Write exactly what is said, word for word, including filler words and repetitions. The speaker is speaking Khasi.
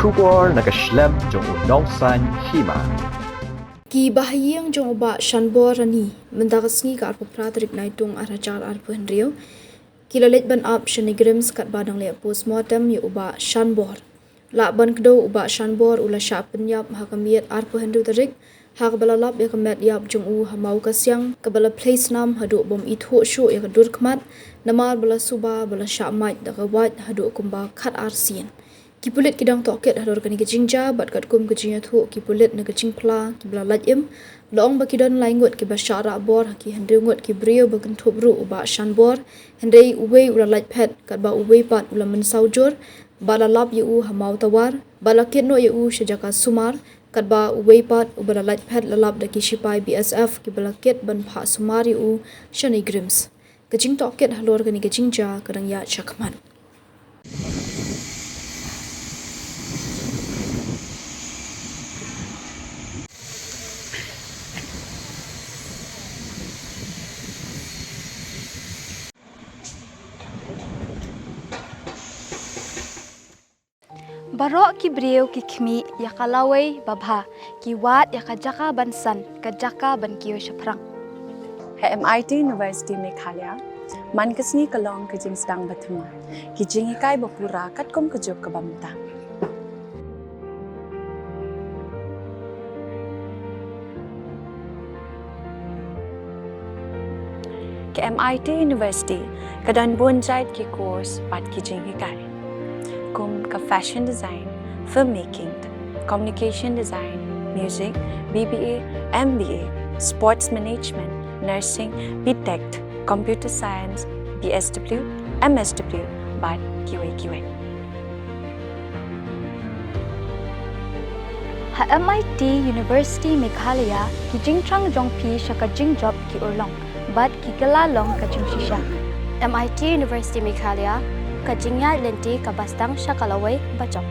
Khubor na ka shlem jong u Nongsaiñ Hima. Ki bahaïing jong u Bah Shanbor Rani, mynta ka sngi ka arphew phra tarik Naitung arhajar arphew hynriew, ki la leit ban ap sha NEIGRIHMS katba dang leh postmortem ïa u Bah Shanbor. Lah ban kdew u Bah Shanbor u la shah pynïap ha ka miet arphew hynriew tarik, ha kaba la lap ïa ka met ïap jong u ha Mawkasiang, kaba la plie snam haduh bym ithuh shuh ïa ka dur khmat, namar ba la suba ba la shah mait da ka wait haduh kumba khat ar sien. Ki pulit ki dang tohkit halor kane ka jingjia, bad katkum ka jingïathuh ki pulit na ka jingphla kiba la lait im, la ong ba ki don lai ngut kiba shah rah bor ha ki hynriew ngut ki briew ba kynthup ruh u Bah Shanbor, hynrei uwei u la lait phet katba uwei pat u la mynsaw jur, ba la lap ïa u ha Mawtawar, ba la kit noh ïa u sha jaka sumar, katba uwei pat uba la lait phet la lap da ki shipai B S F kiba la kit ban phah sumar ïa u sha NEIGRIHMS. Ka jingtohkit halor kane ka jingjia ka dang ïaid shakhmat. Baroh ki briew ki khmih ïa ka lawei babha, ki wad ïa ka jaka ban san, ka jaka ban kiew shaphrang. Ha M I T University Meghalaya, man ka sngi ka long ka jingsdang bathymmai, ki jinghikai bapura katkum ka juk kaba mynta. Ka M I T University ka don bun jait ki course bad ki jinghikai, kum ka fashion design, filmmaking, communication design, music, B B A, M B A, sports management, nursing, B Tech, computer science, B S W, M S W, bad kiwei kiwei. Ha M I T University Meghalaya, ki jingthrang jong phi sha ka jingjop ki urlong, bad ki kylla long ka jingshisha. M I T University Meghalaya, ka jingïaid lynti kaba sdang sha ka lawei bajop.